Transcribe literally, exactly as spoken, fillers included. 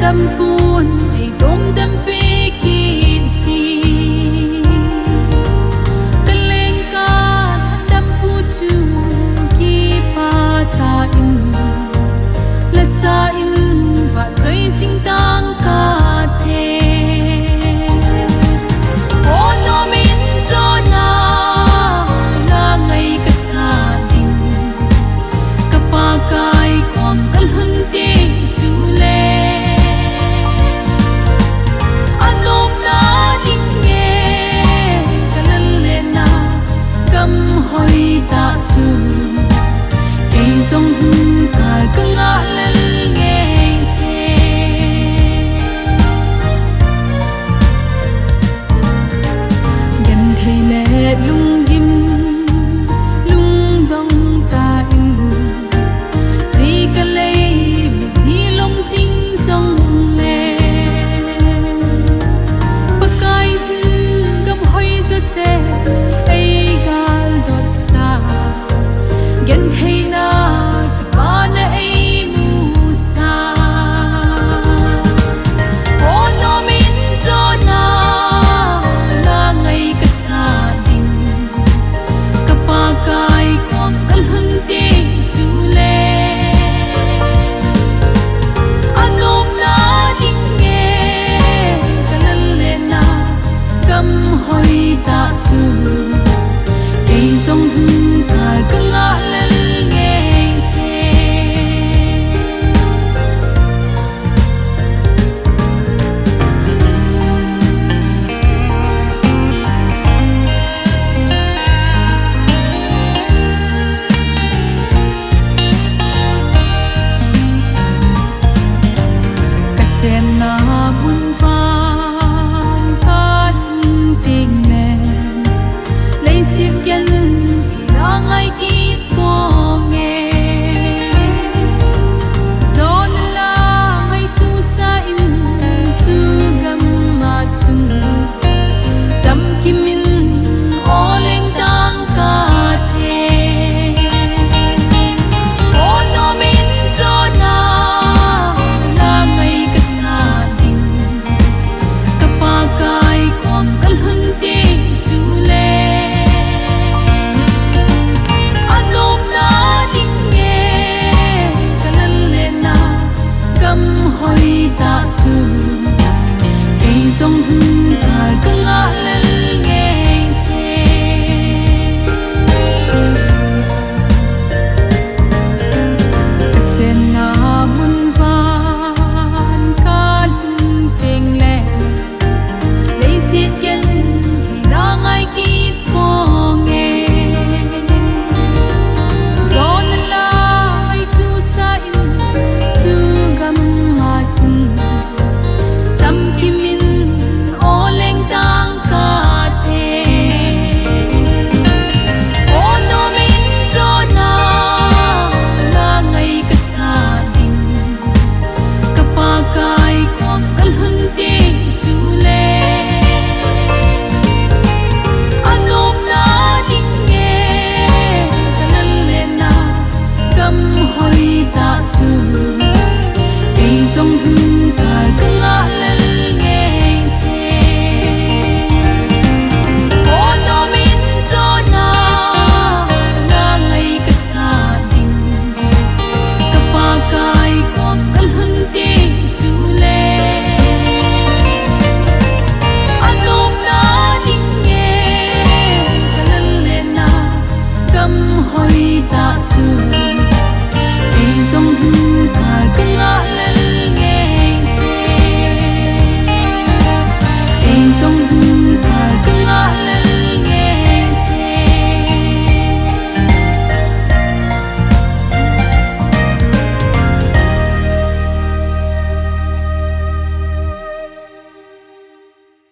Dampun ei dom dampi kit si. Kaleng ka thandampu chu kipah tah in, lasa in vahchoi jing tang kate. O nom in jona, la ngai kasa ding. Ka Pakai kom kalhun teng chule, anomna ding nge kalal le na, gam hoitah chu kei jong hung kal kangah lel ngei se. Genthei le lunggim, lungdong tah in, chi kalei mitlhi lom jing jongle, Pakaiyin gam hoi joche ei galdot sa. Gentheina kipana ei musa. O nom in jona, la ngai kasa ding. Ka Pakai kom kalhun teng chule, anomna ding nge kalal le na, gam hoitah chu kei jong hung kal kangah lel ngei se. Kachenna mun vang kalhun tengle, leiset gei hi la ngai kit ponge. Jona la ngai chusa in, chu gam a chun chamkim in oleng tang kate. O nom in jona, la ngai kasa ding. Ka Pakai kom kalhun teng chule, anomna ding nge kalal le na, gam hoitah chu kei jong hung kal kangah lel ngei se. Kachenna mun vang kalhun tengle, leiset gei hi la ngai kit ponge. Jona la ngai chusa in, chu gam a chun chamkim in oleng tang kate. O nom in jona, la ngai kasa ding. Ka Pakai kom kalhun teng chule, anomna ding nge kalal le na, gam hoitah chu kei jong hung kal kang